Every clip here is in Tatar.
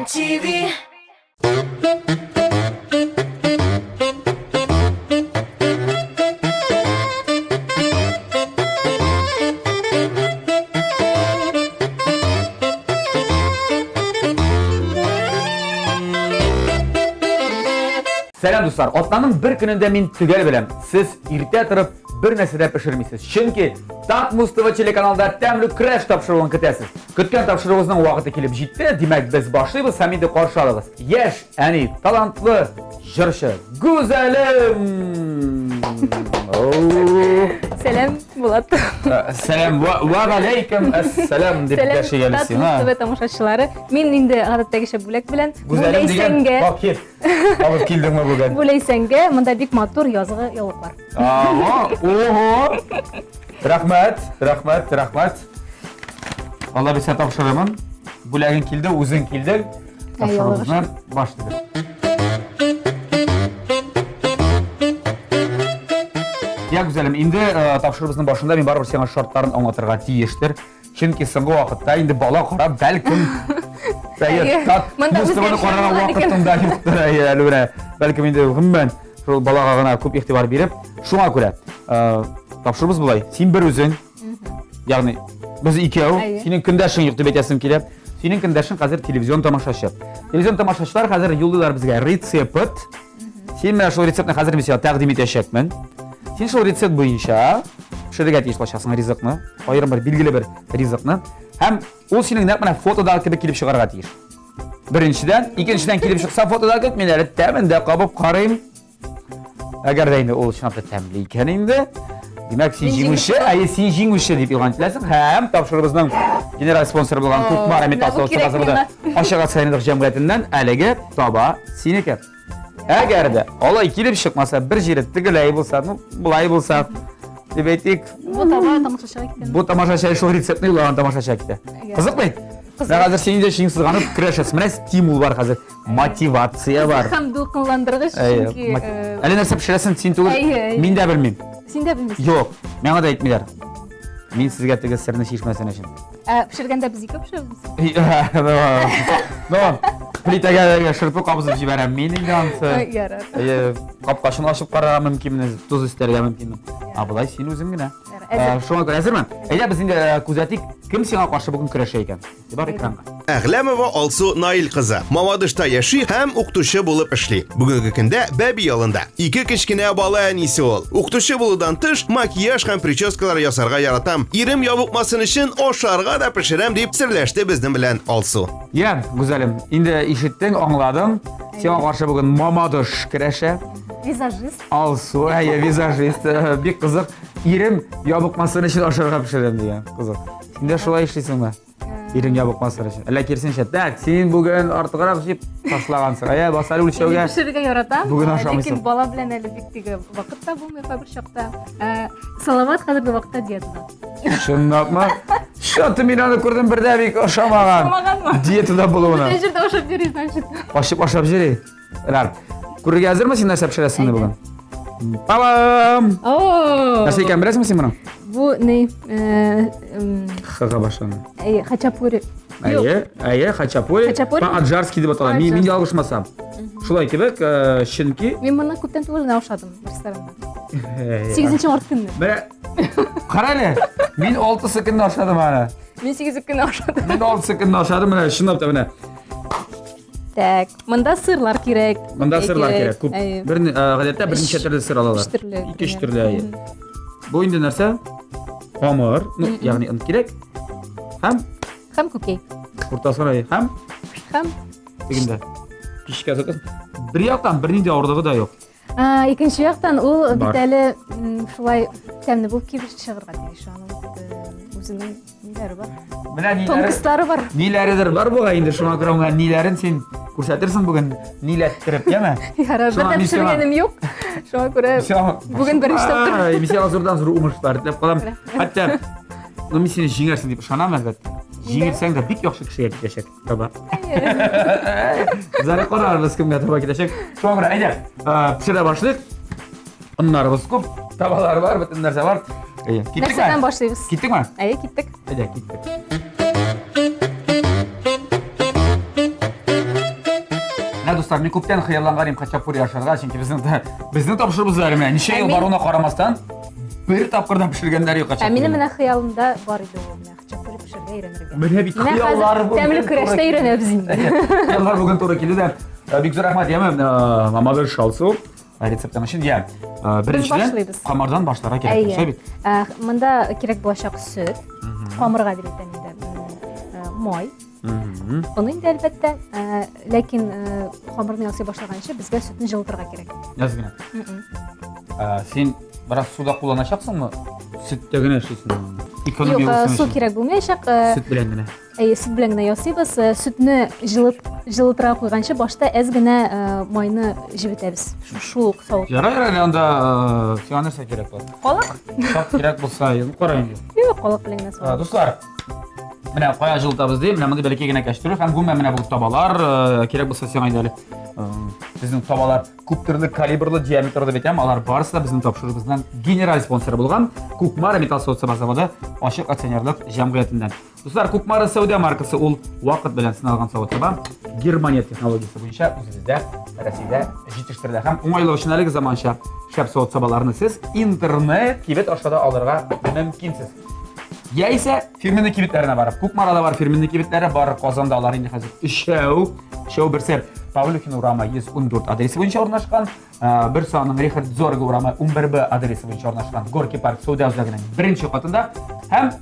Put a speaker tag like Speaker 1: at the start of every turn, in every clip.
Speaker 1: MTV.
Speaker 2: Сәлам, дуслар! Атнаның бер көнендә мин төгәл беләм, сез иртә торып бер нәрсә дә пешермисез. Чөнки Татмус ТВ телеканалында тәмле көрәш тапшыруын көтәсез. Көткән тапшыруыбызның вакыты килеп җитте. Димәк, без башлыйбыз һәм инде каршы алыгыз. Яшь әни, талантлы җырчы Гүзәлем!
Speaker 3: Сәлам, Булат.
Speaker 2: Сәлам, ва галәйкем әссәлам дип дәшик әле сиңа.
Speaker 3: Сәлам, ТВ тамашачылары. Мин инде гадәттәгечә бүләк белән.
Speaker 2: Гүзәлем дигән пакет алып килдеңме бүген?
Speaker 3: Бу Ләйсәнгә монда бик матур язгы яулык бар.
Speaker 2: Ага, ого! Рәхмәт, рәхмәт, рәхмәт. Алла бирсә тапшырырмын. Бүләгең килде, үзең килдең. Тапшыруыбызны башлыйбыз. Я, гүзәлем, инде э, тапшыруыбызның башында мин барыбер сиңа шартларын аңлатырга тиештер. Чөнки соңгы вакытта инде бала карап, бәлкем, әйе, тат, музыканы карарга вакытың да юктыр, әйе, әле менә, бәлкем инде гомумән шул балага гына күп игътибар биреп, шуңа күрә, э, тапшырубыз болай, син бер үзең, ягъни без икәү, синең көндәшең юк дип әйтәсем килә. Синең көндәшең хәзер телевизион тамашачы. Телевизион тамашачылар хәзер юллыйлар безгә рецепт. Син менә шул рецептны хәзер мин сиңа тәкъдим итәчәкмен. Син шул рецепт буенча пешерергә тиеш булачаксың ризыкны, аерым бер билгеле бер ризыкны. Һәм ул синең нәкъ менә фотодагы кебек килеп чыгарга тиеш. Беренчедән, икенчедән килеп чыкса фотодагы кебек, мин әле тәмен дә кабып карыйм. Әгәр дә инде ул чынлап та тәмле икән инде, димәк син җиңүче, әйе, син җиңүче дип игълан ителәсең һәм тапшыруыбызның генераль спонсоры булган Кукмара металл савыт заводы ачык акционерлык җәмгыятеннән әлеге таба синеке. Әгәр дә алай килеп чыкмаса, бер җире тегеләй булса, ну, болай булса, дип әйтик.
Speaker 3: Бу таба тамашачыга китә.
Speaker 2: Бу тамашачы шул рецептны юллаган тамашачыга китә. Кызык бит? Менә хәзер син инде шиң сызганып көрәшәсең. Менә стимул бар хәзер, мотивация бар.
Speaker 3: Һәм дулкынландыргыч, чөнки э,
Speaker 2: Әле нәрсә пешерәсең, син түгел. Мин дә белмим.
Speaker 3: Син дә белмисең.
Speaker 2: Юк, миңа да әйтмиләр. Мин сезгә теге серне чишмәсен өчен.
Speaker 3: Ә пешергәндә без икәү пешерәбез.
Speaker 2: Ну, плитәгә шырпы кабызып җибәрәм мин инде анысы.
Speaker 3: Ярар.
Speaker 2: Әйе, капкачын ачып карарга мөмкинмен, тоз өстәргә мөмкинмен. Ә болай син үзең генә. Шуңа күрә әзерме? Әйдә без инде күзәтик, кем сиңа каршы бүген көрәшә икән. Игътибар экранга.
Speaker 4: Әгъләмова Алсу Наил кызы Мамадышта яши һәм укытучы булып эшли. Бүгенге көндә бәби ялында. Ике кечкенә бала әнисе ул. Укытучы булудан тыш, макияж һәм прическалар ясарга яратам. Ирем ябыкмасын өчен ашарга да пешерәм, дип серләште безнең белән Алсу.
Speaker 2: Я, Гүзәлем, инде ишеттең, аңладың. Сиңа каршы бүген Мамадыш көрәшә.
Speaker 3: Визажист.
Speaker 2: Алсу, әйе, визажист. Бик кызык. Ирем ябыкмасын өчен ашарга пешерәм дигән. Кызык. Син дә шулай эшлисеңме? Ирең ябыкмасын өчен. Әллә киресенчә, так, син бүген артыграк җып ташлагансың. Әйе, бас әле үлчәүгә.
Speaker 3: Пешерергә яратам.
Speaker 2: Бүген ашамыйсың.
Speaker 3: Ләкин бала белән әле бик теге вакыт та булмый кайбер чакта. Салават хәзерге вакытта диетада.
Speaker 2: Чынлапмы? Что-то мин аны күрдем бер дә бик ошамаган.
Speaker 3: Ошамаганмы?
Speaker 2: Диетада булуына.
Speaker 3: Бөтен җирдә ашап йөри, значит.
Speaker 2: Качып ашап йөри. Рар. Күрергә әзерме син нәрсә пешерәсең бүген? Палам!
Speaker 3: О!
Speaker 2: Нәрсә икәнен беләсеңме син моның?
Speaker 3: Бу ни? Э,
Speaker 2: Хага башлана.
Speaker 3: Әйе, хачапури.
Speaker 2: Әйе, әйе, хачапури.
Speaker 3: Хачапури.
Speaker 2: По-аджарски дип атала. Мин мин ялгышмасам. Шулай кебек, э, чөнки
Speaker 3: Мин моны күптән түгел генә ашадым ресторанда. 8 март көнне.
Speaker 2: Менә кара әле, мин 6 көнне ашадым аны.
Speaker 3: Мин 8 көнне ашадым.
Speaker 2: Мин 6 көнне ашадым, менә чынлап та менә.
Speaker 3: Так, монда сырлар кирәк.
Speaker 2: Монда сырлар кирәк. Күп. Бер э, гадәттә берничә төрле сыр алалар.
Speaker 3: Өч төрле.
Speaker 2: Ике өч төрле. Бу инде нәрсә? Камыр, ну, ягъни он кирәк. Һәм
Speaker 3: һәм күкәй.
Speaker 2: Уртасына һәм
Speaker 3: һәм
Speaker 2: дигәндә пичкә Бер яктан бернинди авырлыгы да юк.
Speaker 3: А, икенче яктан ул бит әле шулай тәмле булып килеп чыгарга тиеш. Аның бит үзенең ниләре бар.
Speaker 2: Менә ниләре,
Speaker 3: тонкослары бар.
Speaker 2: Ниләредер бар бугай инде, шуңа күрә менә ниләрен син күрсәтерсең бүген, ниләттереп, яме?
Speaker 3: Ярар, бер дә пешергәнем юк. Шуңа күрә бүген беренче тапкыр.
Speaker 2: Мин сиңа зурдан зур уңышлар теләп калам. Хәтта, ну мин сине җиңәрсең дип ышанам, әлбәттә. Җиңелсәң дә бик яхшы кешегә китәчәк. Таба. Без әле карарбыз кемгә таба китәчәк. Шуңа күрә әйдә, пешерә башлыйк. Оннарыбыз күп, табалар бар, бөтен нәрсә бар. Әйе, киттекме?
Speaker 3: Нәрсәдән башлыйбыз?
Speaker 2: Киттекме?
Speaker 3: Әйе, киттек.
Speaker 2: Әйдә, киттек. дуслар, мин күптән хыялланган идем хачапури ашарга, чөнки безнең дә безнең тапшыруыбыз әле менә ничә ел баруына карамастан, бер тапкыр да пешергәннәр юк
Speaker 3: хачапури. Ә минем менә хыялымда бар иде ул менә хачапури пешерергә өйрәнергә.
Speaker 2: Менә бит хыяллар
Speaker 3: бүген. Тәмле көрәштә өйрәнәбез инде.
Speaker 2: Хыяллар бүген туры килде дә. Э, бик зур рәхмәт, яме, э, Мамадыш Алсу. Рецептың өчен, я, э, беренчедән камырдан башларга кирәк, шулай
Speaker 3: бит? Монда кирәк булачак сөт, камырга дип әйтәм инде, май. Он инде әлбәттә, ләкин хамырны ясый башлаганчы безгә сөтне җылытырга кирәк.
Speaker 2: Әз генә. Син бераз суда кулланачаксыңмы? Сөттә генә эшлисеңме?
Speaker 3: Экономия Юк, су кирәк булмаячак.
Speaker 2: Сөт белән генә.
Speaker 3: Әйе, сөт белән генә ясыйбыз. Сөтне җылыт җылытырга куйганчы башта әз генә майны җебетәбез. Шул ук
Speaker 2: савыт. Ярар, әле анда сиңа нәрсә кирәк була?
Speaker 3: Калак.
Speaker 2: Кирәк булса, кара инде.
Speaker 3: Юк, калак белән генә
Speaker 2: салабыз. Дуслар, менә кая җылытабыз ди, менә мондый бәләкәй генә кәчтүр һәм гомумән менә бу табалар, кирәк булса сиңа инде әле безнең табалар күп төрле калибрлы, диаметрлы бит, алар барысы да безнең тапшыруыбызның генераль спонсоры булган Кукмара металл савыт-саба заводы ачык акционерлык җәмгыятеннән. Дуслар, Кукмара сәүдә маркасы ул вакыт белән сыналган савыт-саба Германия технологиясе буенча үзебездә Россиядә җитештерелә. Һәм уңайлык өчен әлеге заманча шәп савыт-сабаларны сез интернет кибет аша да алырга мөмкинсез. Яисә фирменный кибетләренә барып. Кукмарада бар фирменный кибетләре, бар Казанда алар инде хәзер өчәү. Өчәү берсе Павлюхин урамы 114 адресы буенча урнашкан, берсе аның Рихард Зорге урамы 11Б адресы буенча урнашкан Горки парк сәүдә үзәгенең беренче катында һәм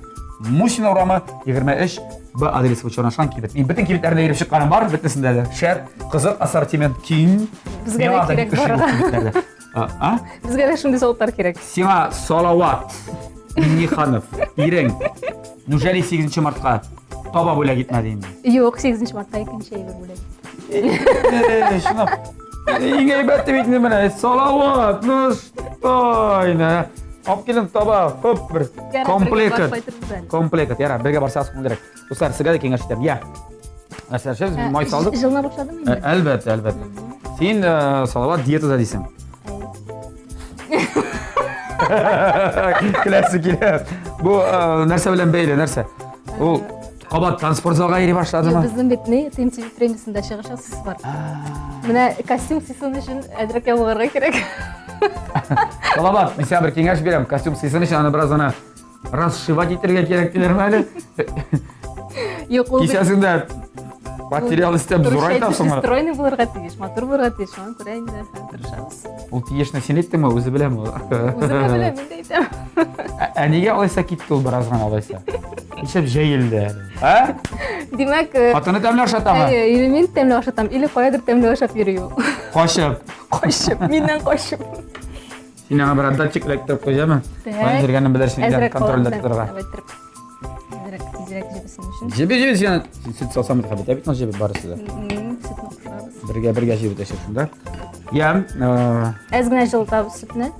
Speaker 2: Мусина урамы 23 Б адресы буенча урнашкан кибет. Мин бөтен кибетләренә йөреп чыкканым бар, бөтенесендә дә шәп, кызык ассортимент киң.
Speaker 3: Безгә дә кирәк барырга.
Speaker 2: А?
Speaker 3: Безгә дә шундый савытлар кирәк.
Speaker 2: Сиңа Салават Миңнеханов, ирең. Неужели 8 мартка таба бүләк итмәде инде?
Speaker 3: Юк, 8 мартка икенче әйбер бүләк.
Speaker 2: Чынлап. Иң әйбәте бит инде менә Салават, ну что инде. Алып килдем таба, хоп, бер комплект. Комплект, ярар, бергә барсагыз күңеллерәк. Дуслар, сезгә дә киңәш итәм. Я. Нәрсә эшләбез? Мин май салдык.
Speaker 3: Җылына башладымы инде?
Speaker 2: Әлбәттә, әлбәттә. Син Салават диетада дисең. Көләсе килә. Бу нәрсә белән бәйле, нәрсә? Ул кабат транспорт залга йөри башладымы?
Speaker 3: Безнең бит ни, TMTV премиясендә чыгыш ясыйсы бар. Менә костюм сыйсын өчен әзрәк ябыгырга кирәк.
Speaker 2: Салават, мин сиңа бер киңәш бирәм. Костюм сыйсын өчен аны бераз гына Расшивать итәргә кирәк диләрме әле?
Speaker 3: Юк, ул
Speaker 2: Кисәсең дә материал өстәп зурайтасың.
Speaker 3: Стройный булырга тиеш, матур булырга тиеш. Шуңа күрә инде тырышабыз.
Speaker 2: Ул тиешне син әйттеңме, үзе беләме ул?
Speaker 3: Үзе дә белә, мин дә әйтәм.
Speaker 2: Ә нигә алайса китте ул бераз гына алайса? Нишләп җәелде әле? Ә?
Speaker 3: Димәк,
Speaker 2: хатыны тәмле ашатамы?
Speaker 3: Әйе, или мин тәмле ашатам, или каядыр тәмле ашап йөри ул.
Speaker 2: Качып.
Speaker 3: Качып, миннән качып.
Speaker 2: Син аңа бер датчик эләктереп куй, җәме? Каян йөргәнен белерсең, өйдән контрольдә тотарга.
Speaker 3: Тизрәк, тизрәк җебесен өчен.
Speaker 2: Җеби, җеби, син сөт салсам бит хәбәт, бит җебеп барысы да.
Speaker 3: Сөтне кушабыз.
Speaker 2: Бергә, бергә җебетәчәк шунда. Я,
Speaker 3: Әз генә җылытабыз сөтне.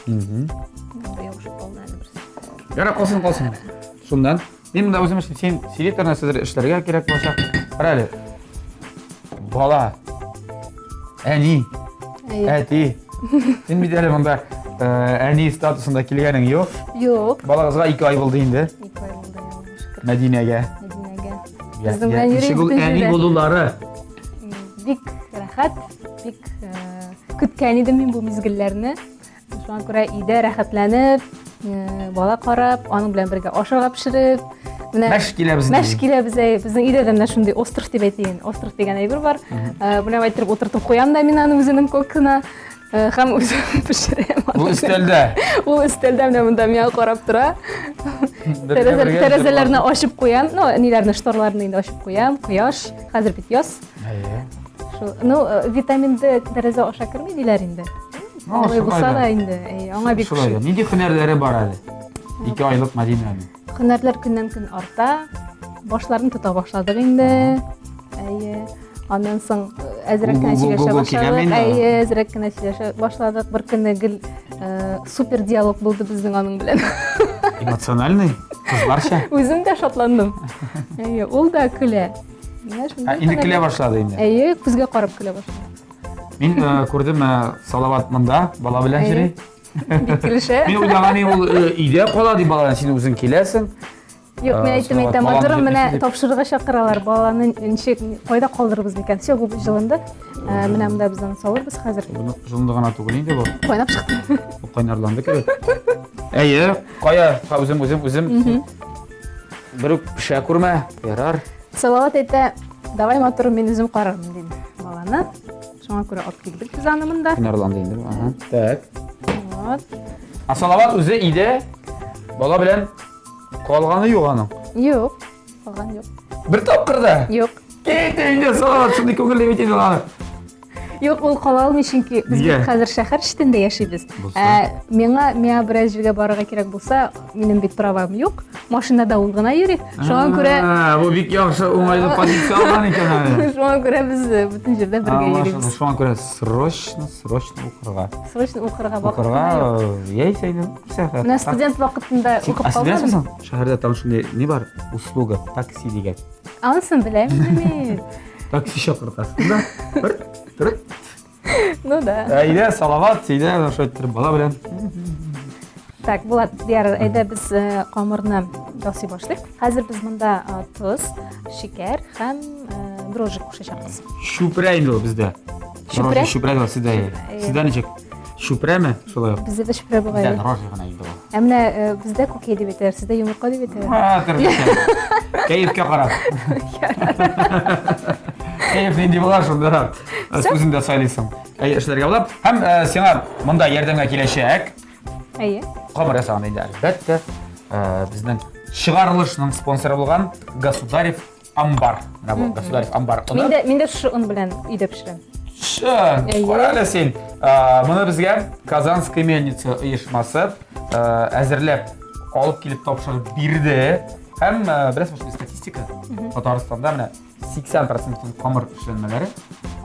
Speaker 3: Монда ябышып калды әле берсе.
Speaker 2: Ярар, калсын, калсын. Шуннан. Мин монда үзем өчен син селектор нәрсәдер эшләргә кирәк булачак. Кара әле. Бала. Әни. Әти. Син бит әле монда э, әни статусында килгәнең юк.
Speaker 3: Юк.
Speaker 2: Балагызга 2 ай булды инде.
Speaker 3: 2 ай булды, Аллага
Speaker 2: шөкер. Мәдинәгә.
Speaker 3: Мәдинәгә.
Speaker 2: Безнең белән йөри бөтен әни булулары.
Speaker 3: Бик рәхәт, бик э, көткән идем мин бу мизгелләрне. Шуңа күрә өйдә рәхәтләнеп, э, бала карап, аның белән бергә ашарга пешереп,
Speaker 2: менә мәш киләбез.
Speaker 3: Мәш киләбез, әй, безнең өйдә дә менә шундый остров дип әйтәйин, остров дигән әйбер бар. Э, менә әйттереп утыртып куям да мин аны үзенең кокына э, һәм үзем пешерәм.
Speaker 2: Ул өстәлдә.
Speaker 3: Ул өстәлдә менә монда миңа карап тора. Тәрәзәләрне ачып куям, ну, ниләрне, шторларны инде ачып куям, кояш, хәзер бит яз.
Speaker 2: Әйе.
Speaker 3: Шул, ну, витамин Д тәрәзә аша керми диләр инде. Алай булса да инде, аңа бик
Speaker 2: Шулай да. Нинди һөнәрләре бар әле? 2 айлык Мәдинәнең.
Speaker 3: Һөнәрләр көннән-көн арта. Башларын тота башладык инде. Әйе. Аннан соң әзрәк кенә сөйләшә башладык. Әйе, әзрәк кенә сөйләшә башладык. Бер көнне гел супер диалог булды безнең аның белән.
Speaker 2: Эмоциональный? Кызларча?
Speaker 3: Үзем дә шатландым. Әйе, ул да көлә.
Speaker 2: Менә шундый. Инде көлә башлады инде.
Speaker 3: Әйе, күзгә карап көлә башлады.
Speaker 2: Мин күрдем, Салават монда бала белән йөри.
Speaker 3: Бик килешә.
Speaker 2: Мин уйлаган идем, ул өйдә кала дип баланы, син үзең киләсең.
Speaker 3: Юк, мин әйттем, әйтәм, матурым, менә тапшырырга чакыралар. Баланы ничек, кайда калдырырбыз микән? Все, бу җылынды. Менә монда без аны салырбыз хәзер.
Speaker 2: Буны җылынды гына түгел инде бу.
Speaker 3: Кайнап чыкты.
Speaker 2: Бу кайнарланды кебек. Әйе, кая, үзем, үзем, үзем. Берүк пешә күрмә, ярар.
Speaker 3: Салават әйтә, давай матурым, мин үзем карармын, дим баланы. Шуңа күрә алып килдек без аны монда.
Speaker 2: Кайнарланды инде. Ага. Так.
Speaker 3: Вот.
Speaker 2: А Салават үзе өйдә бала белән калганы юк аның.
Speaker 3: Юк, калган юк.
Speaker 2: Бер тапкыр да.
Speaker 3: Юк.
Speaker 2: Кит инде Салават, шундый күңелле бит инде аны.
Speaker 3: Юк, ул кала алмый, чөнки без бит хәзер шәһәр читендә яшибез. Ә миңа миңа бераз җиргә барырга кирәк булса, минем бит правам юк. Машинада ул гына йөри. Шуңа күрә
Speaker 2: Бу бик яхшы уңайлы позиция алган икән әле.
Speaker 3: Шуңа күрә без э, бөтен җирдә бергә йөрибез.
Speaker 2: Шуңа күрә срочно, срочно укырга.
Speaker 3: Срочно укырга
Speaker 2: вакыт. Укырга, э, яисә инде
Speaker 3: сәгать. Менә студент вакытында укып
Speaker 2: калдым. Шәһәрдә там шундый ни бар? Услуга, такси дигән.
Speaker 3: Анысын беләм мин.
Speaker 2: Такси чакыртасың да. Бер, бер.
Speaker 3: Ну да.
Speaker 2: Әйдә, Салават, әйдә, шулай иттереп бала белән.
Speaker 3: Так, Булат, ярар, әйдә без э, камырны ясый башлыйк. Хәзер без монда э, тоз, шикәр һәм э, дрожжи кушачакбыз.
Speaker 2: Чүпрә инде ул бездә.
Speaker 3: Чүпрә?
Speaker 2: Чүпрә дә сездә. Сездә ничек? Чүпрәме? Шулай ук.
Speaker 3: Бездә дә чүпрә бугай.
Speaker 2: Бездә дрожжи гына инде ул.
Speaker 3: Ә менә э, бездә күкәй дип әйтәләр, сездә йомырка дип әйтәләр.
Speaker 2: А, төрлечә. Кәефкә карап. Кәеф нинди була шунда. Үзең дә сайлыйсың. Әйе, эшләргә була. Һәм э, сиңа монда ярдәмгә киләчәк.
Speaker 3: Әйе.
Speaker 2: Камыр ясаганда инде әлбәттә, э, безнең чыгарылышның спонсоры булган Государев Амбар. Менә бу государев амбар
Speaker 3: оны. Мин дә, мин дә шушы он белән өйдә пешерәм.
Speaker 2: Чын. Кара әле син. Моны безгә Казанская мельница оешмасы әзерләп алып килеп тапшырып бирде. Һәм беләсеңме, шундый статистика. Татарстанда менә 80% камыр эшләнмәләре.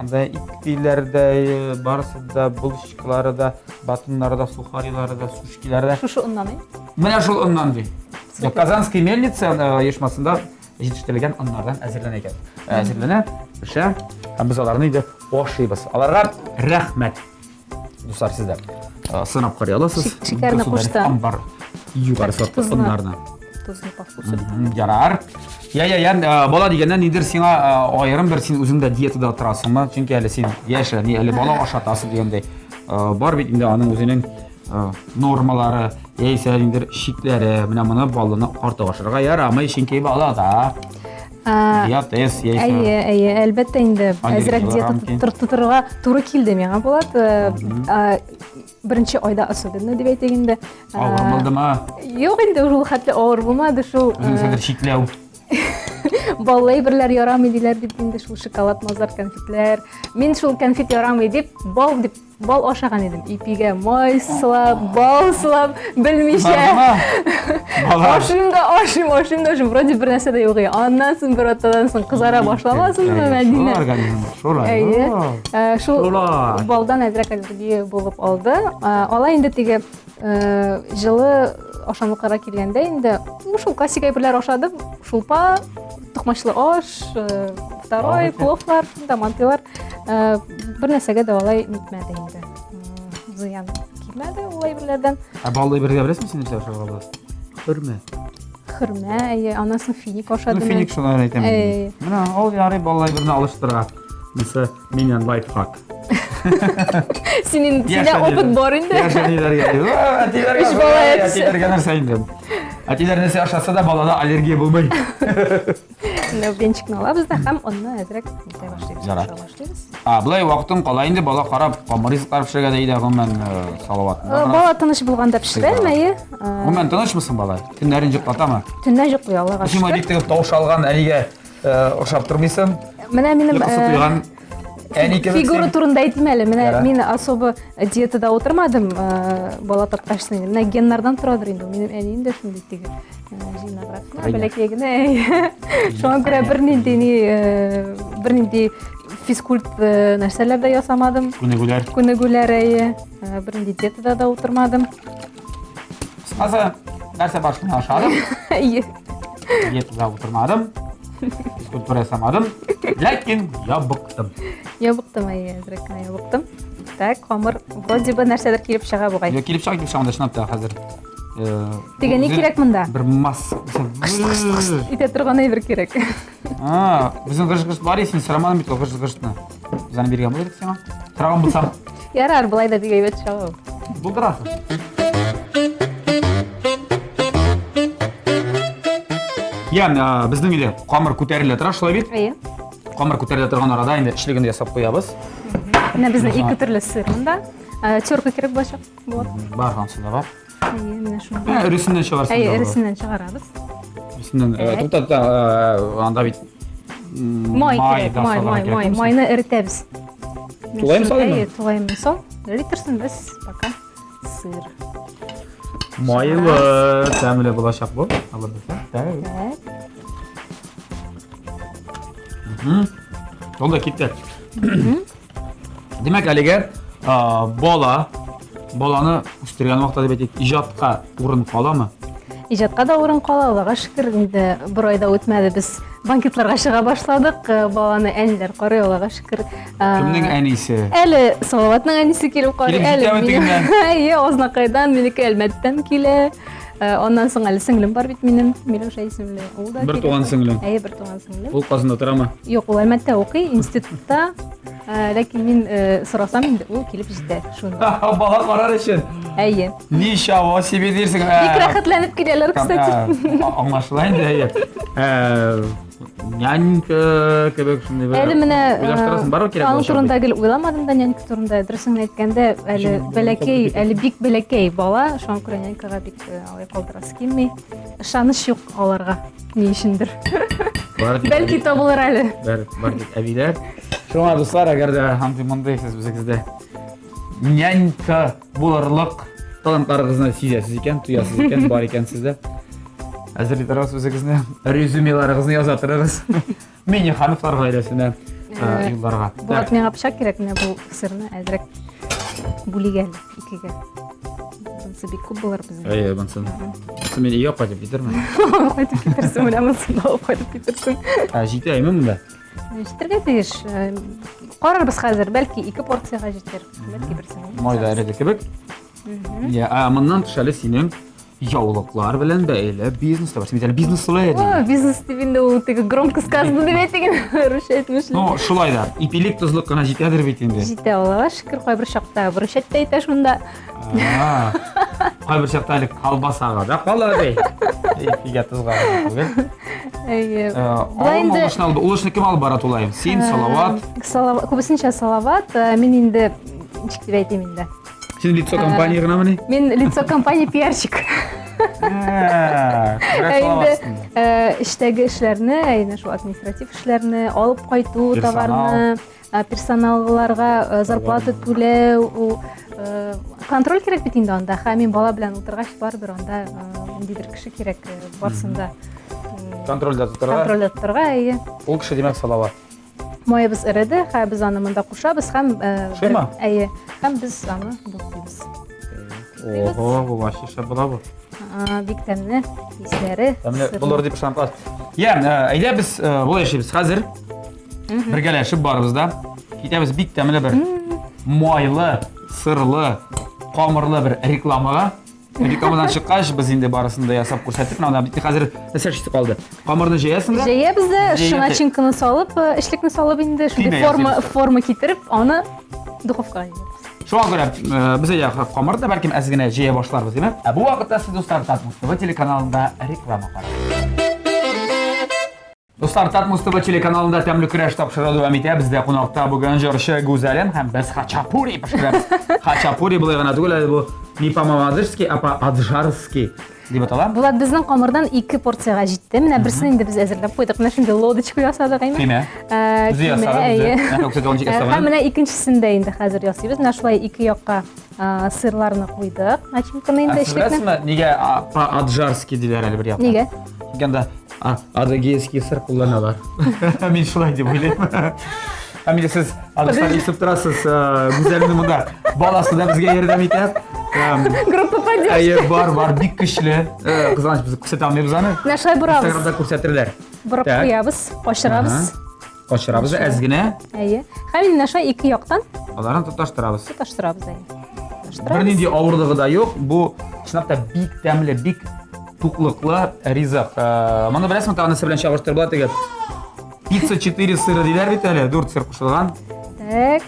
Speaker 2: Анда ипиләр дә, барысы да, булочкалары да, батоннары да, сухарилары да, сушкилары да.
Speaker 3: Шушы оннан,
Speaker 2: Менә шул оннан ди. Казанская мельница оешмасында җитештерелгән оннардан әзерләнә икән. Әзерләнә, пешә, һәм без аларны инде ашыйбыз. Аларга рәхмәт. Дуслар, сез дә сынап карый аласыз.
Speaker 3: Шикәрне куштым.
Speaker 2: Амбар югары сортлы оннарны.
Speaker 3: Тузны по вкусу.
Speaker 2: Ярар. Я, я, я, бала дигәннән нидер сиңа аерым бер син үзең дә диетада торасыңмы? Чөнки әле син яшь, әле бала ашатасың дигәндәй. Бар бит инде аның үзенең нормалары, яисә ниндидер чикләре. Менә моны баланы артык ашырга ярамый, чөнки балада диатез яисә.
Speaker 3: Әйе, әйе, әлбәттә инде әзрәк диета тотырга туры килде миңа, Булат. Беренче айда особенно дип әйтик инде.
Speaker 2: Авыр булдымы?
Speaker 3: Юк инде, ул хәтле авыр булмады шул.
Speaker 2: Үзеңсәдер чикләү.
Speaker 3: Баллы әйберләр ярамый диләр дип инде шул шоколад, мазар, конфетлар. Мин шул конфет ярамый дип, бал дип Бал ашаган идем. Ипигә май сылап, бал сылап, белмичә. Ашыйм да ашыйм, ашыйм да ашыйм. Вроде бер нәрсә дә юк. Аннан соң бер атнадан соң кызара башламасынмы, Мәдинә?
Speaker 2: Организм шулай.
Speaker 3: Әйе. Э, шул балдан әзрәк аллергия булып алды. Э, алай инде теге э, җылы ашамлыкларга килгәндә инде шул классик әйберләр ашадым. Шулпа, токмачлы аш, второй, пловлар, шунда мантыйлар. Э, бер нәрсәгә дә алай нитмәде инде. Зыян килмәде ул әйберләрдән.
Speaker 2: Ә баллы әйбергә беләсеңме син нәрсә ашарга була? Хөрмә.
Speaker 3: Хөрмә, әйе, аннан соң финик ашадым.
Speaker 2: Ну, финик шулай әйтәм. Менә ул ярый баллы әйберне алыштырырга. Монысы миннән лайфхак.
Speaker 3: Синең синдә опыт бар инде.
Speaker 2: Яшь әниләргә. Әтиләргә.
Speaker 3: Өч бала
Speaker 2: әтисе. Әтиләргә нәрсә инде? Әтиләр нәрсә ашаса да балада аллергия булмый.
Speaker 3: Менә венчикны алабыз да һәм онны әзрәк итә башлыйбыз.
Speaker 2: Ярар.
Speaker 3: Куша башлыйбыз.
Speaker 2: А, болай вакытың кала инде, бала карап, камыр ризыклар пешерергә дә өйдә гомумән э, Салават.
Speaker 3: Э, Бала тыныч булганда пешерәм, әйе. Э,
Speaker 2: Гомумән тынычмы соң бала? Төннәрен йоклатамы?
Speaker 3: Төнлә йоклый, Аллага
Speaker 2: Син
Speaker 3: шөкер.
Speaker 2: бик теге тавыш алган әнигә э, охшап тормыйсың.
Speaker 3: Менә минем
Speaker 2: Йокысы
Speaker 3: э,
Speaker 2: туйган әни кебек
Speaker 3: фигура
Speaker 2: син.
Speaker 3: турында әйтим әле. Менә
Speaker 2: Ярар.
Speaker 3: мин особо диетада утырмадым, э, бала тапкач инде. Менә геннардан торадыр инде. Минем әнием дә шундый теге э, җыйнаграк кына,
Speaker 2: Әйдә.
Speaker 3: бәләкәй генә. Шуңа күрә бернинди ни, э, бернинди физкульт э, нәрсәләр дә ясамадым.
Speaker 2: Күнегүләр.
Speaker 3: Күнегүләр әйе. Э, Бернинди диетада да утырмадым.
Speaker 2: Кыскасы, нәрсә бар шуны ашадым.
Speaker 3: Әйе.
Speaker 2: Диетада утырмадым. Физкультура ясамадым. Ләкин ябыктым.
Speaker 3: Ябыктым, әйе, әзрәк кенә ябыктым. Так, камыр вроде бы нәрсәдер килеп чыга бугай.
Speaker 2: Килеп чыга, килеп чыга, монда чынлап та хәзер.
Speaker 3: Теге ни кирәк монда?
Speaker 2: Бер масс.
Speaker 3: Итә торган әйбер кирәк.
Speaker 2: А, безнең гыш-гыш бар, син сорамадың бит ул гыш-гышны. Без аны биргән булыр идек сиңа. Сораган булсам.
Speaker 3: Ярар, болай да бик әйбәт чыга ул.
Speaker 2: Булдырасың. Я, безнең өйдә камыр күтәрелә тора, шулай бит?
Speaker 3: Әйе.
Speaker 2: Камыр күтәрелә торган арада инде эчлеген дә ясап куябыз.
Speaker 3: Менә безнең ике төрле сыр монда. Терка кирәк булачак.
Speaker 2: Вот. Бар, ансы да бар.
Speaker 3: Әйе, менә шундый.
Speaker 2: Ә, өресеннән чыгарсың.
Speaker 3: Әйе, өресеннән чыгарабыз.
Speaker 2: Өресеннән, тукта, тукта, анда бит
Speaker 3: май кирәк, май, май, май, майны эретәбез.
Speaker 2: Тулаем салыймы?
Speaker 3: Әйе, тулаем сал. Эри торсын, без пока сыр.
Speaker 2: Майлы, тәмле булачак бу. Алла бирсә.
Speaker 3: Так.
Speaker 2: Ул да китте. Димәк, әлегә бала, баланы үстергән вакытта дип әйтик, иҗатка урын каламы?
Speaker 3: Иҗатка да урын кала, Аллага шөкер, инде бер ай да үтмәде, без банкетларга чыга башладык, баланы әниләр карый, Аллага шөкер.
Speaker 2: Кемнең әнисе?
Speaker 3: Әле Салаватның әнисе килеп карый,
Speaker 2: әле минем.
Speaker 3: Әйе, Азнакайдан, минеке Әлмәттән килә. Аннан соң әле сеңлем бар бит минем, Миләүшә исемле. Ул да
Speaker 2: Бер туган сеңлең?
Speaker 3: Әйе, бер туган сеңлем.
Speaker 2: Ул Казанда торамы?
Speaker 3: Юк, ул Әлмәттә укый, институтта. Ләкин мин сорасам инде, ул килеп җитә шунда.
Speaker 2: Бала карар өчен.
Speaker 3: Әйе.
Speaker 2: Ничего себе дирсең.
Speaker 3: Бик рәхәтләнеп киләләр, кстати.
Speaker 2: Аңлашыла инде, әйе. Нянька кебек шундый бер.
Speaker 3: Әле менә
Speaker 2: уйлаштырасың, барыбер кирәк
Speaker 3: Аның турында гел уйламадым да нянька турында. Дөресен әйткәндә, әле бәләкәй, әле бик бәләкәй бала, шуңа күрә нянькага бик алай калдырасы килми. Ышаныч юк аларга, ни өчендер. Бәлки табылыр әле.
Speaker 2: Бар, бар бит әбиләр. Шуңа дуслар, әгәр дә андый мондый сез үзегездә нянька булырлык талантларыгызны сизәсез икән, тоясыз икән, бар икән сездә. Әзерли торыгыз үзегезне, резюмеларыгызны яза торыгыз. Миннехановлар гаиләсенә юлларга.
Speaker 3: Булат, миңа пычак кирәк, менә бу сырны әзрәк бүлик әле икегә. Монысы бик күп булыр безнең.
Speaker 2: Әйе, монсын. Монсын мин өйгә кайтып китермен.
Speaker 3: Кайтып китерсең, менә монысын алып кайтып китерсең.
Speaker 2: Ә җитә әйме монда?
Speaker 3: Җитәргә тиеш. Карарбыз хәзер, бәлки ике порциягә җитәр, бәлки берсен.
Speaker 2: Май да эреде кебек. Я, ә моннан тыш әле синең яулыклар белән бәйле бизнес та бар. Син бит әле бизнес-леди.
Speaker 3: О, бизнес дип инде ул теге громко сказано дип әйтеген, русча әйтмешли.
Speaker 2: Ну, шулай да, ипилек тозлык кына җитәдер бит инде.
Speaker 3: Җитә, Аллага шөкер, кайбер чакта выручать та итә шунда.
Speaker 2: Кайбер чакта әле колбасага да кала ди. Ипигә тозга түгел.
Speaker 3: Әйе.
Speaker 2: Болай инде ул эшне кем алып бара тулаем? Син, Салават.
Speaker 3: Салават, күбесенчә Салават. Мин инде ничек дип әйтим инде.
Speaker 2: Син лицо компании гынамыни?
Speaker 3: Мин лицо компании пиарщик. Инде эштәге эшләрне, әйне шул административ эшләрне, алып кайту товарны, персоналларга зарплата түләү, контроль кирәк бит инде анда. Һәм мин бала белән утыргач, барыбер анда ниндидер кеше кирәк барсын да.
Speaker 2: Контрольдә тотарга.
Speaker 3: Контрольдә тотарга, әйе.
Speaker 2: Ул кеше димәк Салават.
Speaker 3: Маебыз эреде, һәм без аны монда кушабыз һәм
Speaker 2: Шуйма?
Speaker 3: Әйе, һәм без аны бутыйбыз.
Speaker 2: Ого, бу вообще шәп була бу.
Speaker 3: Бик тәмле, исләре.
Speaker 2: Тәмле булыр дип ышанып калабыз. Я, әйдә без болай эшлибез. Хәзер бергәләшеп барыбыз да китәбез бик тәмле бер майлы, сырлы, камырлы бер рекламага. Рекламадан чыккач, без инде барысын да ясап күрсәттек. Менә бит хәзер нәрсә эшлисе калды. Камырны җәясең дә?
Speaker 3: Җәябез дә, начинканы салып, эчлекне салып инде, шундый форма, форма китереп, аны духовкага җибәрәбез.
Speaker 2: Шуңа күрә без әйдә камырны да бәлкем әз генә җәя башларбыз, димәк. Ә бу вакытта сез, дуслар, Татмус ТВ телеканалында реклама карагыз. Дуслар, Татмус ТВ телеканалында тәмле көрәш тапшыруы дәвам итә. Бездә кунакта бүген җырчы Гүзәлем һәм без хачапури пешерәбез. Хачапури болай гына түгел, әле бу не по-мамадышски, а по-аджарски дип атала.
Speaker 3: Булат, безнең камырдан ике порциягә җитте. Менә берсен инде без әзерләп куйдык. Менә шундый лодочка ясадык әйме?
Speaker 2: Көймә. Үзе ясады, үзе.
Speaker 3: Һәм менә икенчесен дә инде хәзер ясыйбыз. Менә шулай ике якка сырларны куйдык. Начинканы инде
Speaker 2: эчлекне. Беләсезме, нигә по-аджарски диләр әле бер яктан?
Speaker 3: Нигә?
Speaker 2: Чөнки анда адыгейский сыр кулланалар. Мин шулай дип уйлыйм. Һәм инде сез адышлар ишетеп торасыз, Гүзәлнең монда баласы да безгә ярдәм итә.
Speaker 3: Группа поддержки.
Speaker 2: Әйе, бар, бар, бик көчле. Кызганыч, без күрсәтә алмыйбыз аны.
Speaker 3: Менә шулай борабыз.
Speaker 2: Инстаграмда күрсәтерләр.
Speaker 3: Борып куябыз, качырабыз.
Speaker 2: Качырабыз әз генә.
Speaker 3: Әйе. Һәм инде шулай ике яктан
Speaker 2: аларын тоташтырабыз.
Speaker 3: Тоташтырабыз, әйе.
Speaker 2: Бернинди авырлыгы да юк. Бу Чынлап та бик тәмле, бик туклыклы ризык. Э, моны беләсеңме, тагын нәрсә белән чагыштырып була теге? Пицца 4 сыра диләр бит әле, 4 сыр кушылган.
Speaker 3: Так,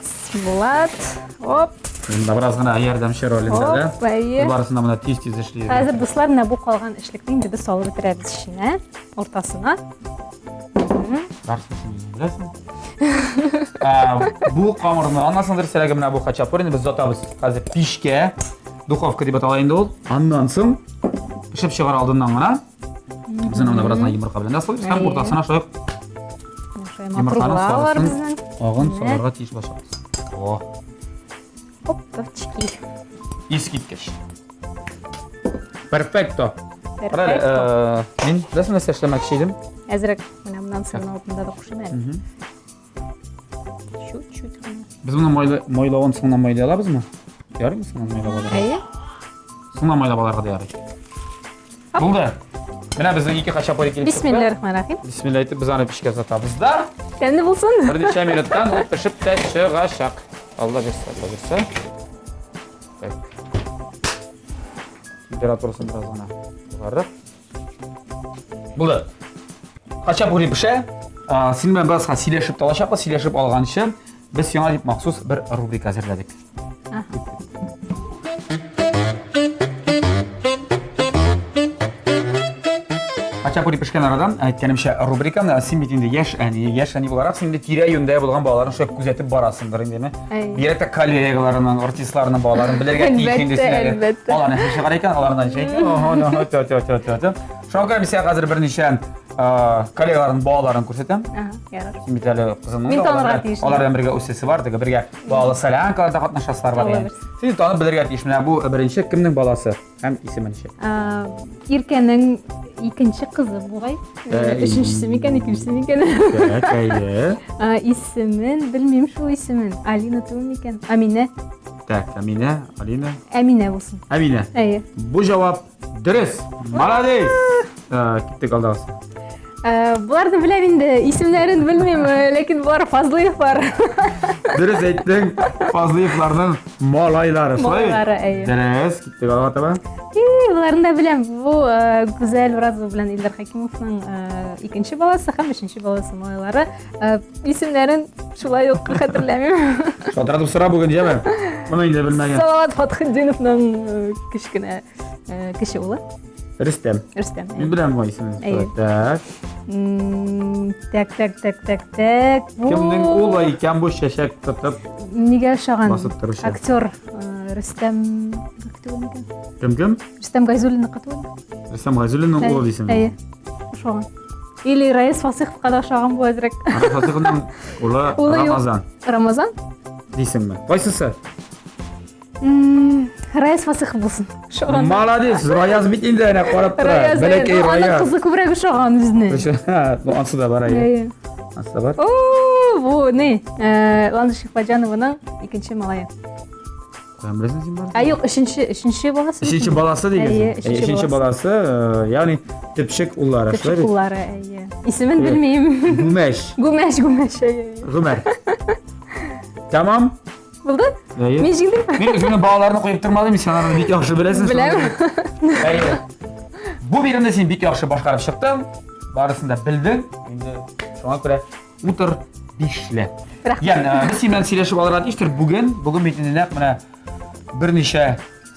Speaker 3: Булат. Оп.
Speaker 2: Монда бераз гына ярдәмче ролендә дә.
Speaker 3: Оп, әйе.
Speaker 2: Барысын да монда тиз-тиз эшли.
Speaker 3: Хәзер, дуслар, менә бу калган эчлекне инде без салып бетерәбез эченә, уртасына.
Speaker 2: Барысын син үзең беләсең. Ә, Бу камырны, аннан соң дөресрәге менә бу хачапурины без озатабыз хәзер пичкә. Духовка дип атала инде ул. Аннан соң пешеп чыгар алдыннан гына без аны монда бераз гына йомырка белән дә сылыйбыз һәм уртасына шулай ук йомырканың сарысын, агын салырга тиеш булачакбыз. О!
Speaker 3: Опачки.
Speaker 2: Искиткеч. Перфекто.
Speaker 3: Перфекто.
Speaker 2: Мин беләсең нәрсә эшләмәкче идем?
Speaker 3: Әзрәк менә моннан соң алдында да кушыйм әле. Чуть-чуть генә.
Speaker 2: Без моны майлы, майлавын соңыннан майлый алабызмы? Ярыймы соңыннан майлап алырга?
Speaker 3: Әйе.
Speaker 2: Соңыннан майлап алырга да ярый. Булды. Менә безнең ике хачапури килеп чыкты.
Speaker 3: Бисмиллахиррахманиррахим.
Speaker 2: Бисмилла әйтеп без аны пичкә озатабыз да.
Speaker 3: Тәмле булсын.
Speaker 2: Берничә минуттан ул пешеп тә чыгачак. Алла бирсә, Алла бирсә. Так. Температурасын бераз гына югарырак. Булды. Хачапури пешә. Син белән бераз сөйләшеп тә алачакбыз. Сөйләшеп алганчы, без сиңа дип махсус бер рубрика әзерләдек. Хачапури пешкән арадан, әйткәнемчә, рубрика, син бит инде яшь әни, яшь әни буларак, син инде тирә-юньдә булган балаларны шулай күзәтеп барасыңдыр инде, ме? Бигрәк тә коллегаларының, артистларының балаларын белергә тиеш инде син әле.
Speaker 3: Әлбәттә.
Speaker 2: Алар нәрсә чыгара икән, алар нәрсә әйтә. Ого, ого, тө, тө, тө, тө, тө. Шуңа күрә мин сиңа хәзер берничә коллегаларның балаларын күрсәтәм.
Speaker 3: Ага, ярар.
Speaker 2: Син бит әле кызыңның
Speaker 3: Мин
Speaker 2: да
Speaker 3: танырга
Speaker 2: алар
Speaker 3: тиеш.
Speaker 2: белән- алар белән бергә үсәсе бар, теге бергә балалы солянкаларда катнашасылар бар.
Speaker 3: Алла
Speaker 2: ягъни.
Speaker 3: бирсен.
Speaker 2: Син танып белергә тиеш. Менә бу беренче кемнең баласы һәм исеме ничек?
Speaker 3: Иркәнең икенче кызы бугай. Өченчесе микән, икенчесе микән?
Speaker 2: Так, әйе.
Speaker 3: Исемен белмим шул исемен. Алина түгел микән? Аминә.
Speaker 2: Так, Аминә, Алина.
Speaker 3: Әминә булсын.
Speaker 2: Әминә.
Speaker 3: Әйе.
Speaker 2: Бу җавап дөрес. Молодец. Киттек алдагысы.
Speaker 3: Боларны беләм инде, исемнәрен белмим, ләкин болар Фазлыевлар.
Speaker 2: Дөрес әйттең, Фазлыевларның малайлары, шулай бит?
Speaker 3: Малайлары, әйе.
Speaker 2: Дөрес, киттек алга таба.
Speaker 3: И, боларны да беләм. Бу Гүзәл Уразова белән Илдар Хәкимовның икенче баласы һәм өченче баласы малайлары. Исемнәрен шулай ук хәтерләмим.
Speaker 2: Шалтыратып сора бүген, яме. Моны инде белмәгән.
Speaker 3: Салават Фатхетдиновның кечкенә кече улы.
Speaker 2: Рөстәм.
Speaker 3: Рөстәм.
Speaker 2: Мин беләм бу исемне.
Speaker 3: Әйе.
Speaker 2: Так.
Speaker 3: Так, так, так, так, так. Бу...
Speaker 2: Кемнең улы икән бу чәчәк тотып?
Speaker 3: Нигә ошаган?
Speaker 2: Басып торучы.
Speaker 3: Актер Рөстәм түгел микән?
Speaker 2: Кем кем?
Speaker 3: Рөстәм Гайзуллинныкы түгел.
Speaker 2: Рөстәм Гайзуллинның улы дисең.
Speaker 3: Әйе. Ошаган. Или Раис Фасыховка да ошаган бу әзрәк.
Speaker 2: Раис Фасыховның улы Рамазан.
Speaker 3: Рамазан?
Speaker 2: Дисеңме? Кайсысы?
Speaker 3: Раяз Фасыхов булсын. Ошаган.
Speaker 2: Молодец, Раяз бит инде әнә карап тора.
Speaker 3: Раяз,
Speaker 2: Бәләкәй
Speaker 3: аның
Speaker 2: Раяз.
Speaker 3: кызы күбрәк ошаган безне.
Speaker 2: Бу ансы да бар әйе.
Speaker 3: Әйе.
Speaker 2: Ансы да бар.
Speaker 3: О, бу не? Ландыш Шихбаҗанованың икенче малае.
Speaker 2: Каян беләсең син бар?
Speaker 3: Ә юк, өченче, өченче баласы.
Speaker 2: Өченче баласы дигән.
Speaker 3: Әйе, өченче
Speaker 2: Өченче баласы, ягъни төпчек уллары, шулай
Speaker 3: Төпчек
Speaker 2: бит?
Speaker 3: уллары, әйе. Исемен белмим.
Speaker 2: Гүмәш.
Speaker 3: Гүмәш, Гүмәш, әйе.
Speaker 2: Гомәр. Тәмам.
Speaker 3: Булды?
Speaker 2: Әйе.
Speaker 3: Мин җиңдем.
Speaker 2: Мин үземнең балаларны куеп тормадым, син аларны бик яхшы беләсең.
Speaker 3: Беләм.
Speaker 2: Әйе. Бу биремне син бик яхшы башкарып чыктың. Барысын да белдең. Инде шуңа күрә утыр бишле.
Speaker 3: Рәхмәт.
Speaker 2: Ян, без синең белән сөйләшеп алырга тиештер бүген. Бүген бит инде нәкъ менә берничә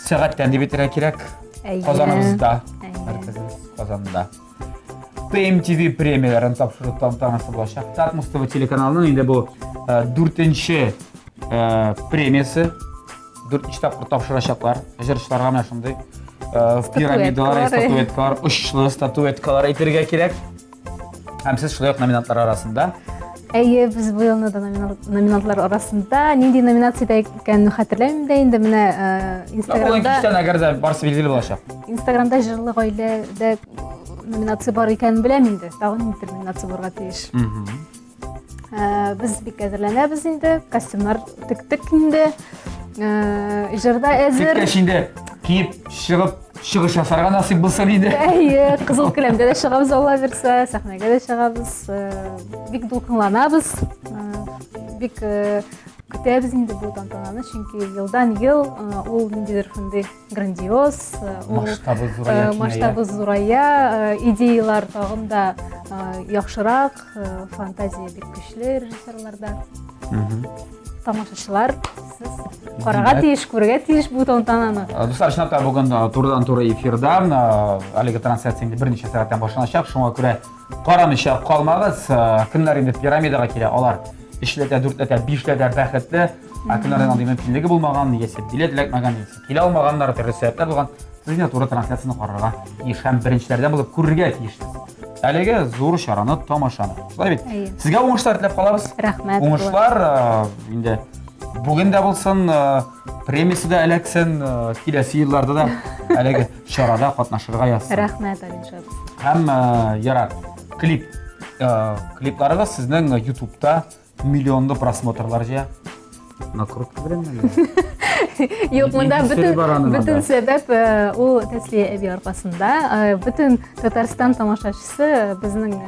Speaker 2: сәгатьтән дип әйтергә кирәк.
Speaker 3: Әйе.
Speaker 2: Казаныбызда.
Speaker 3: Әйе.
Speaker 2: Мәркәзебез Казанда. ТМТВ премияләрен тапшыру тантанасы булачак. Татмус ТВ телеканалының инде бу э, дүртенче э, премиясе. Дүртенче тапкыр тапшырачаклар. Җырчыларга менә шундый э, пирамидалар, статуэткалар, очлы статуэткалар әйтергә кирәк. Һәм сез шулай ук номинантлар арасында.
Speaker 3: Әйе, без бу елны да номинантлар арасында. Нинди номинациядә икәнен хәтерләмим дә инде менә
Speaker 2: Инстаграмда. Кичтән әгәр дә барысы билгеле булачак.
Speaker 3: Инстаграмда җырлы гаиләдә номинация бар икәнен беләм инде. Тагын ниндидер номинация булырга тиеш. Без бик әзерләнәбез инде, костюмнар тектек инде. Җырда әзер.
Speaker 2: Теккәч инде киеп чыгып чыгыш ясарга насыйп булсын инде.
Speaker 3: Әйе, кызыл келәмдә дә чыгабыз, Алла бирсә, сәхнәгә дә чыгабыз. Бик дулкынланабыз. Бик. Көтәбез инде бу тантананы, чөнки елдан ел ул ниндидер шундый грандиоз, ул
Speaker 2: масштабы зурая,
Speaker 3: масштабы зурая, идеялар тагын да яхшырак, фантазия бик көчле режиссерларда. Тамашачылар, сез карарга тиеш, күрергә тиеш бу тантананы.
Speaker 2: Дуслар, чынлап та бүген турыдан-туры эфирда әлеге трансляция инде берничә сәгатьтән башланачак, шуңа күрә Карамыйча калмагыз, э, кемнәр инде пирамидага килә, алар өчләтә, дүртләтә, бишләтә бәхетле, ә кемнәрнең андый мөмкинлеге булмаган, яисә билет эләкмәгән, яисә килә алмаганнар, төрле сәбәпләр булган, сез инде туры трансляцияне карарга тиеш һәм беренчеләрдән булып күрергә тиешсез. Әлеге зур чараны, тамашаны. Шулай бит?
Speaker 3: Әйе.
Speaker 2: Сезгә уңышлар теләп калабыз.
Speaker 3: Рәхмәт.
Speaker 2: Уңышлар э, инде бүген дә булсын, э, премиясе дә эләксен, э, киләсе елларда да әлеге чарада катнашырга язсын.
Speaker 3: Рәхмәт, Алин
Speaker 2: Һәм э, ярар, клип. Э, клипларыгыз сезнең YouTube'та миллионлы просмотрлар җыя. Накрутка белән әллә?
Speaker 3: Юк, монда бөтен бөтен сәбәп э, ул Тәслия әби аркасында. Бөтен Татарстан тамашачысы, безнең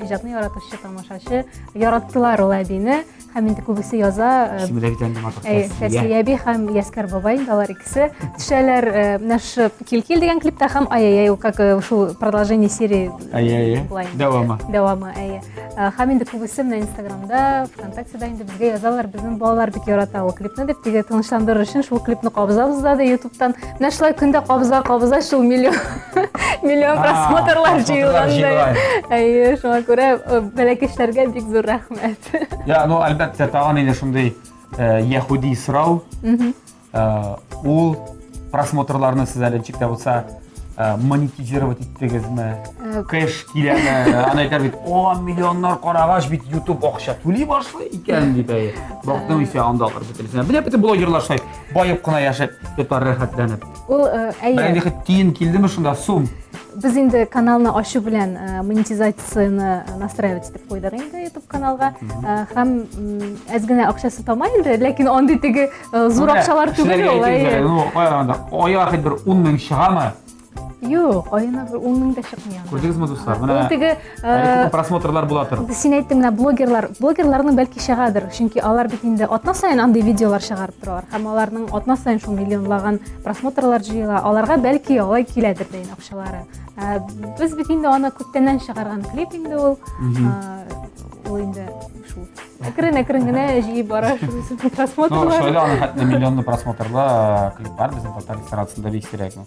Speaker 3: иҗатны яратучы тамашачы яраттылар ул әбине. Һәм инде күбесе яза.
Speaker 2: Э, Исеме дә бит инде матур.
Speaker 3: Әйе, Тәслия әби һәм Яскәр бабай инде алар икесе төшәләр. Э, менә шушы Кил-кил дигән клипта һәм Ай-яй-яй, ул как э, шул продолжение серии.
Speaker 2: Әйе, әйе. Дәвамы.
Speaker 3: Дәвамы, әйе. Һәм инде күбесе менә Инстаграмда, ВКонтактеда инде безгә язалар, безнең балалар бик ярата ул клипны дип, теге тынычландырыр өчен шул клипны кабызабыз да ди YouTube'тан. Менә шулай көндә кабыза, кабыза шул миллион миллион просмотрлар җыелган. Әйе, шуңа күрә бәләкәчләргә бик зур рәхмәт.
Speaker 2: Я, ну, әлбәттә, тагын инде шундый э, яһүди сорау. Э, ул просмотрларны сез әле ничек тә булса э, монетизировать иттегезме? Кэш киләме? Аны әйтәр бит, 10 миллионнар карагач бит YouTube акча түли башлый икән дип әйе. Бактың исә анда алар бөтенесенә. Менә бөтен блогерлар шулай баеп кына яшәп, ятар рәхәтләнеп.
Speaker 3: Ул әйе.
Speaker 2: Бәлки тиен килдеме шунда сум?
Speaker 3: Без инде каналны ачу белән монетизацияне настраивать итеп куйдык инде YouTube каналга. Һәм әз генә акчасы тама инде, ләкин андый теге зур акчалар түгел ул.
Speaker 2: Ну, кайганда, айга хоть бер 10 мең чыгамы?
Speaker 3: Юк, аена бер 10 мең дә чыкмый анда.
Speaker 2: Күрдегезме, дуслар? Менә
Speaker 3: ул теге
Speaker 2: просмотрлар була тор.
Speaker 3: Син әйттең, менә блогерлар, блогерларның бәлки чыгадыр, чөнки алар бит инде атна саен андый видеолар чыгарып торалар һәм аларның атна саен шул миллионлаган просмотрлар җыела. Аларга бәлки алай киләдер дә инде акчалары. Ә, без бит инде аны күптәннән чыгарган клип инде ул. Ул инде шул әкрен-әкрен генә җыеп бара шул просмотрлар.
Speaker 2: Ну, шулай да аның хәтле миллионлы просмотрлы клиплар безнең татар эстрадасында бик сирәк.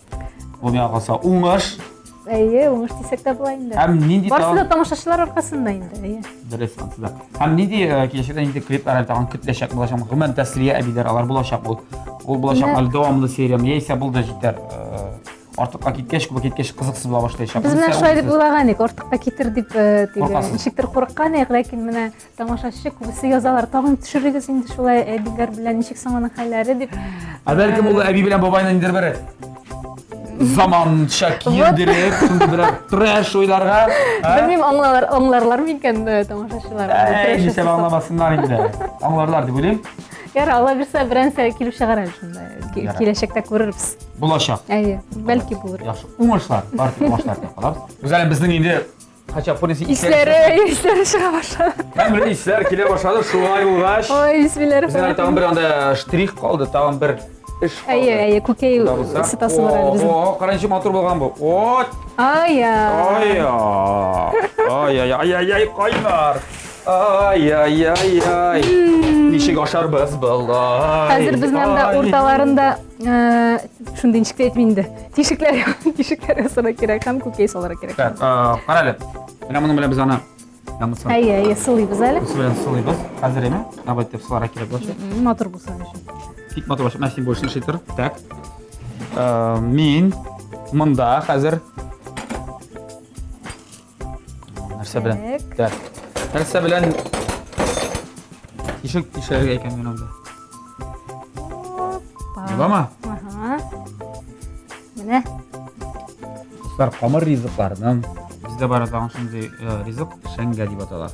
Speaker 2: Бу миңа калса уңыш.
Speaker 3: Әйе, уңыш дисәк тә була инде.
Speaker 2: Һәм нинди
Speaker 3: Барысы да тамашачылар аркасында инде, әйе.
Speaker 2: Дөрес, ансы да. Һәм нинди киләчәктә нинди клиплар әле тагын көтеләчәк булачак? Гомумән, Тәслия әбиләр алар булачак ул. Ул булачак әле дәвамлы серияме, яисә булды җитәр. Артыкка киткәч, күпкә киткәч кызыксыз була башлаячак.
Speaker 3: Без менә шулай дип уйлаган идек, артыкка китер дип, э, теге, ничектер курыккан идек, ләкин менә тамашачы күбесе язалар, тагын төшерегез инде шулай әбиләр белән, ничек соң аның хәлләре дип.
Speaker 2: Ә бәлкем ул әби белән бабайның ниндидер бер заманча киендереп, шундый берәр трэш уйларга.
Speaker 3: Белмим, аңлар, аңларлар микән э, тамашачылар?
Speaker 2: Әй, нишләп аңламасыннар инде. Аңларлар дип уйлыйм.
Speaker 3: Ярар, Алла бирсә, берәнсә килеп чыгар әле шунда. Киләчәктә күрербез.
Speaker 2: Булачак.
Speaker 3: Әйе, бәлки булыр.
Speaker 2: Яхшы. Уңышлар, бар тик уңышлар дип калабыз. Гүзәлем, безнең инде хачапури
Speaker 3: исләре, исләре чыга башлады.
Speaker 2: Һәм бер исләр килә башлады, шулай булгач.
Speaker 3: Ой, бисмилләһ.
Speaker 2: Безнең тагын бер анда штрих калды, тагын бер эш калды.
Speaker 3: Әйе, әйе, күкәй сытасы бар әле безнең.
Speaker 2: О, кара ничек матур булган бу. О!
Speaker 3: Ай,
Speaker 2: ай. Ай, ай, ай, ай, ай, кайнар. Ай-яй-яй-яй. Ничек ашарбыз болай?
Speaker 3: Хәзер безнең анда урталарында э, шундый ничек тә әйтмим инде. Тишекләр, тишекләр ясарга кирәк һәм күкәй салырга кирәк.
Speaker 2: Так, э, кара әле. Менә моның белән без аны
Speaker 3: Ямысын. Әйе, әйе, сылыйбыз әле.
Speaker 2: Бусы белән сылыйбыз. Хәзер әйме? Давай дип сыларга кирәк булачак.
Speaker 3: Матур булсын өчен.
Speaker 2: Бик матур булачак. Менә син бу эшне эшли тор. Так. Э, мин монда хәзер Нәрсә белән? Так. Нәрсә белән тишек тишәргә икән мин анда? Буламы?
Speaker 3: Ага. Менә.
Speaker 2: Дуслар, камыр ризыкларының бездә бар тагын шундый э, ризык шәңгә дип атала.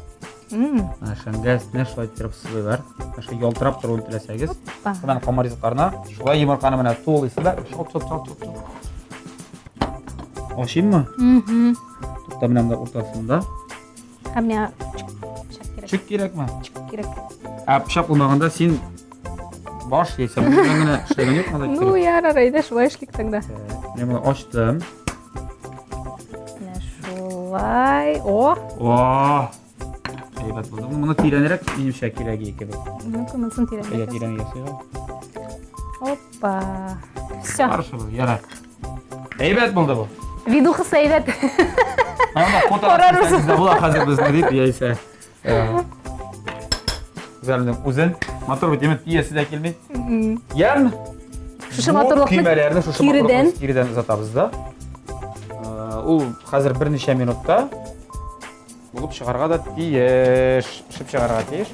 Speaker 2: Менә шәңгә өстенә шулай иттереп сылыйлар. Шулай ялтырап торуын теләсәгез, менә камыр ризыкларына шулай йомырканы менә тулыйсы да чат чат чат чат. Ашыйммы?
Speaker 3: Угу.
Speaker 2: Тукта менә монда уртасында.
Speaker 3: Һәм миңа пычак кирәк.
Speaker 2: Чик кирәкме?
Speaker 3: Чик кирәк.
Speaker 2: Ә пычак булмаганда син. баш яисә моның белән генә эшләгән юк монда.
Speaker 3: Ну, ярар, әйдә, шулай эшлик тогда.
Speaker 2: Мин моны ачтым.
Speaker 3: Менә шулай. О!
Speaker 2: О! Әйбәт булды. Моны тирәнрәк минемчә кирәк кебек.
Speaker 3: Ну-ка, монысын тирәнрәк.
Speaker 2: Әйдә, тирән ясыйк.
Speaker 3: Опа. Все.
Speaker 2: Хорошо, ярар. Әйбәт булды бу.
Speaker 3: Видухасы әйбәт.
Speaker 2: Анда фото
Speaker 3: Карарбыз.
Speaker 2: була хәзер безне дип, яисә. Гүзәлнең үзен матур бит, димәк, иясе дә килми. Ям.
Speaker 3: Шушы матурлыкны
Speaker 2: көймәләрне шушы
Speaker 3: киредән
Speaker 2: матурлыкны киредән озатабыз да. Ул хәзер берничә минутта булып чыгарга да тиеш, пешеп чыгарга тиеш.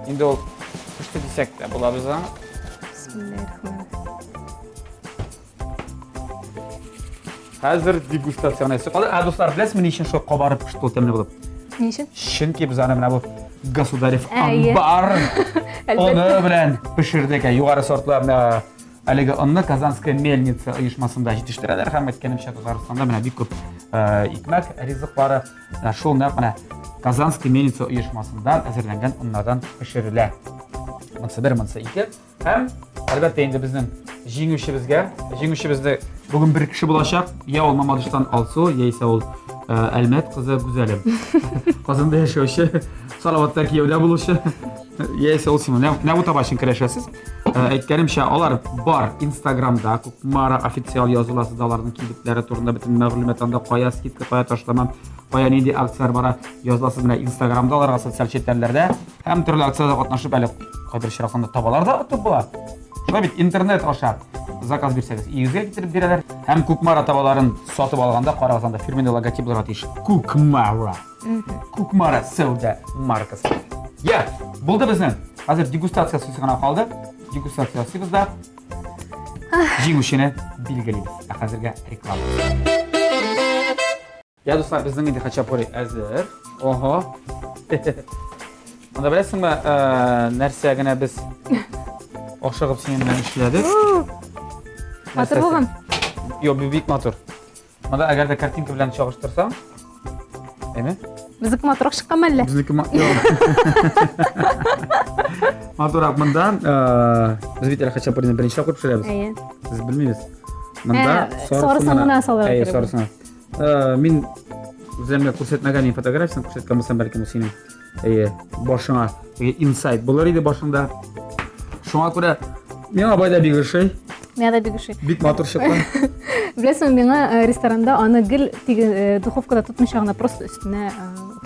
Speaker 2: Инде ул пеште дисәк тә була без аны.
Speaker 3: Бисмиллаһир-рахманир-рахим.
Speaker 2: Хәзер дегустация гына калды. Ә дуслар, беләсезме, ни өчен шул кабарып пеште ул тәмле булып?
Speaker 3: Ни өчен?
Speaker 2: Чөнки без аны менә бу государев
Speaker 3: Әйе.
Speaker 2: амбар оны
Speaker 3: Әлбәттә.
Speaker 2: белән пешердек. Ә Югары сортлы менә әлеге онны Казанская мельница оешмасында җитештерәләр һәм әйткәнемчә Татарстанда менә бик күп э, икмәк ризыклары менә шул нәкъ менә Казанская мельница оешмасында әзерләнгән оннардан пешерелә. Монысы бер, монысы ике. Һәм, әлбәттә, инде безнең җиңүчебезгә, җиңүчебезне бүген бер кеше булачак. Я ул Мамадыштан Алсу, яисә ул э, Әлмәт кызы Гүзәлем. Казанда яшәүче, Салаватта кияүдә булучы, яисә ул син. Менә бу таба өчен көрәшәсез. Э, Әйткәнемчә, алар бар Инстаграмда, Кукмара официал языласыз да аларның кибетләре турында бөтен мәгълүмат анда кая скидка, кая ташлама, кая нинди акцияләр бара языласыз менә Инстаграмда аларга социаль челтәрләрдә. Һәм төрле акцияләрдә катнашып әле кайбер очракларда табалар да отып була. Шулай бит интернет аша заказ бирсәгез, өегезгә китереп бирәләр. Һәм Кукмара табаларын сатып алганда карагыз анда фирменный логотип булырга тиеш. Кукмара. Кукмара сәүдә маркасы. Я, булды безнең. Хәзер дегустация сүзе гына калды. Дегустация ясыйбыз да җиңүчене билгелибез. Ә хәзергә реклама. Я, дуслар, безнең инде хачапури әзер. Ого. Монда беләсеңме, э, нәрсә генә без ашыгып синең белән эшләдек?
Speaker 3: Матур булган.
Speaker 2: Юк, бу бик матур. Монда әгәр дә картинка белән чагыштырсаң, әйме?
Speaker 3: Безнеке матуррак чыккан мәллә?
Speaker 2: Безнеке матуррак монда, э, без бит әле хачапурины беренче тапкыр пешерәбез.
Speaker 3: Әйе.
Speaker 2: Без белмибез. Монда
Speaker 3: Ә, сарысын гына салырга
Speaker 2: Әйе,
Speaker 3: кирәк.
Speaker 2: сарысын. Э, мин үземгә күрсәтмәгән идем фотографиясен күрсәткән булсам, бәлкем ул синең әйе, башыңа теге инсайт булыр иде башыңда. Шуңа күрә миңа бай да бик ошый.
Speaker 3: Миңа да бик ошый.
Speaker 2: Бик матур чыккан.
Speaker 3: Беләсеңме, миңа э, ресторанда аны гел теге э, духовкада тотмыйча гына просто өстенә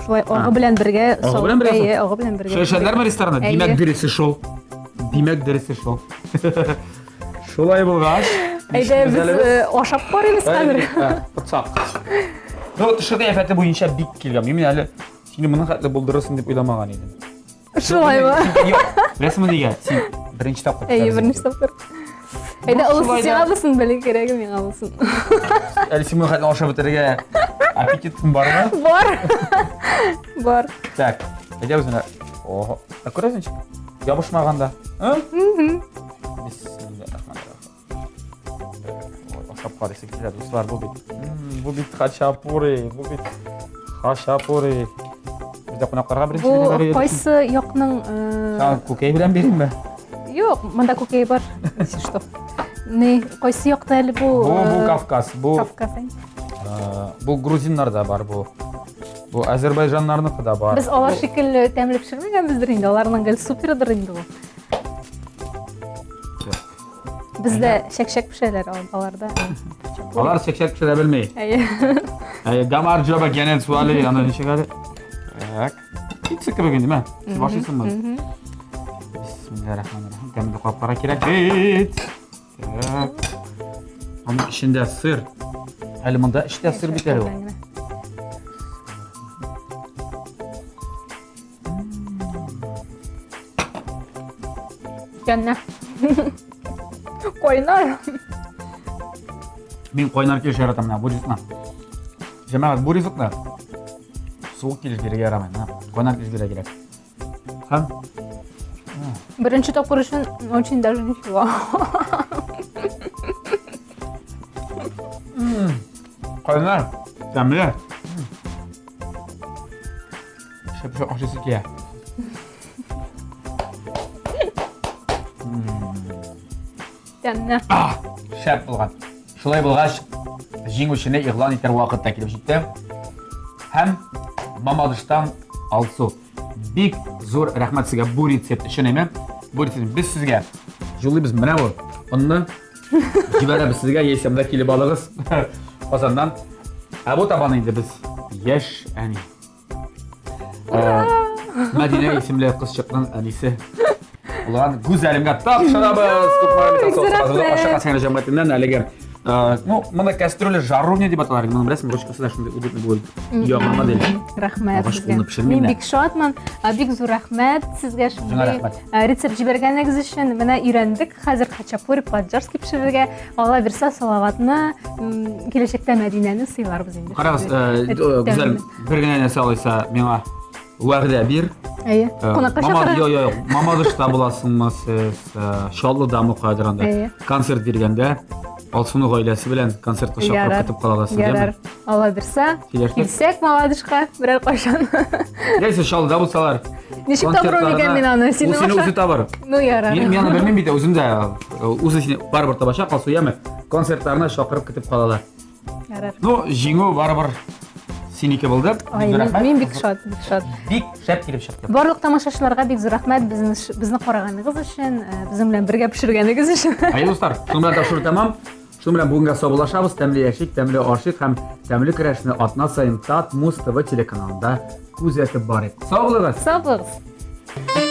Speaker 3: шулай агы белән бергә
Speaker 2: Агы белән бергә?
Speaker 3: Әйе, агы белән бергә.
Speaker 2: Шәшәләрме ресторанда? Димәк, дөресе шул. Димәк, дөресе шул. Шулай булгач,
Speaker 3: Әйдә, без э, ашап карыйбыз хәзер.
Speaker 2: Пытсак. Ну, тышкы кыяфәте буенча бик килгән. Мин әле сине моның хәтле булдырырсың дип уйламаган идем.
Speaker 3: Шулаймы?
Speaker 2: Юк, беләсеңме нигә? Син беренче тапкыр.
Speaker 3: Әйе, беренче тапкыр. Әйдә, олысы сиңа булсын, бәлки кирәге миңа булсын.
Speaker 2: Әле син моның хәтле ашап бетерергә аппетитың бармы?
Speaker 3: Бар. Бар.
Speaker 2: Так, әйдә үзеңә. Ого, ә күрәсең ничек? Ябышмаган да. Ашап карыйсы килә, дуслар, бу бит. Бу бит хачапури, бу бит хачапури. Бездә кунакларга беренче
Speaker 3: Бу кайсы якның
Speaker 2: Саңа күкәй белән биримме?
Speaker 3: Юк, монда күкәй бар, если что. Не, кайсы якта әле бу?
Speaker 2: Бу бу Кавказ, бу
Speaker 3: Кавказ.
Speaker 2: Бу грузиннарда бар бу. Бу азербайҗаннарныкы да бар.
Speaker 3: Без алар шикелле тәмле пешермәгәнбездер инде, аларның гел супердыр инде бу. Бездә чәкчәк пешерәләр аларда.
Speaker 2: Алар чәкчәк пешерә белми.
Speaker 3: Әйе.
Speaker 2: Әйе, гамар җоба генен суали, аны ничек әле? Так. Пицца кебек инде, мә. Син башлыйсыңмы? Бисмиллаһир-рахманир-рахим. Тәмле капкара кирәк бит. Так. Аның эчендә сыр. Әле монда эчтә сыр бит әле ул.
Speaker 3: Тәмле. Кайнар.
Speaker 2: Мин кайнар килеш яратам менә бу ризыкны. Җәмәгать, бу ризыкны суык килеш бирергә ярамый. Менә кайнар килеш бирергә кирәк. Һәм
Speaker 3: Беренче тапкыр өчен очень даже ничего.
Speaker 2: Кайнар, тәмле. Шәп ашыйсы килә.
Speaker 3: Тәмле.
Speaker 2: Шәп булган. Шулай булгач, җиңүчене игълан итәр вакыт та килеп җитте. Һәм Мамадыштан Алсу. Бик зур рәхмәт сезгә бу рецепт өчен, әйме? Бу рецепт без сезгә юллыйбыз менә бу онны. Җибәрәбез сезгә, яисә монда килеп алыгыз Казаннан. Ә бу табаны инде без яшь әни. Ура! Мәдинә исемле кызчыкның әнисе булган Гүзәлемгә тапшырабыз. Кукмара Металл җәмгыятеннән әлеге ну, моны кастрюля жаровня дип аталар. Моны беләсеңме, ручкасы да шундый удобный будет. Яңа модель.
Speaker 3: Рәхмәт сезгә. Мин бик шатмын. Бик зур рәхмәт сезгә шундый рецепт җибәргәнегез өчен. Менә өйрәндек. Хәзер хачапури по-аджарски пешерергә. Алла бирсә, Салаватны, киләчәктә Мәдинәне сыйларбыз инде.
Speaker 2: Карагыз, Гүзәл, бер генә нәрсә алайса миңа вәгъдә бир.
Speaker 3: Әйе. Кунакка чакыра.
Speaker 2: Юк, юк, Мамадышта буласыңмы сез, Чаллыдамы каядыр анда. Концерт биргәндә Алсуны гаиләсе белән концертка чакырып көтеп кала аласың,
Speaker 3: Ярар. Алла бирсә, килсәк Мамадышка берәр кайчан.
Speaker 2: Яисә Чаллыда булсалар.
Speaker 3: Ничек табырмын икән мин аны?
Speaker 2: Сине Ул сине үзе табыр.
Speaker 3: Ну ярар.
Speaker 2: Мин аны белмим бит, үзем дә үзе сине барыбер табачак, Алсу, яме. Концертларына чакырып көтеп калалар.
Speaker 3: Ярар.
Speaker 2: Ну, җиңү барыбер синеке булды.
Speaker 3: Ай,
Speaker 2: Бик зур рәхмәт.
Speaker 3: мин бик шат, бик шат.
Speaker 2: Бик шәп килеп чыкты.
Speaker 3: Барлык тамашачыларга бик зур рәхмәт безне безне караганыгыз өчен, э, безнең белән бергә пешергәнегез өчен.
Speaker 2: Әйе, дуслар, шуның белән тапшыру тәмам. Шуның белән бүгенгә саубуллашабыз. Тәмле яшик, тәмле ашыйк һәм тәмле көрәшне атна саен Татмуз ТВ телеканалында күзәтеп барыйк. Сау булыгыз!
Speaker 3: Сау булыгыз.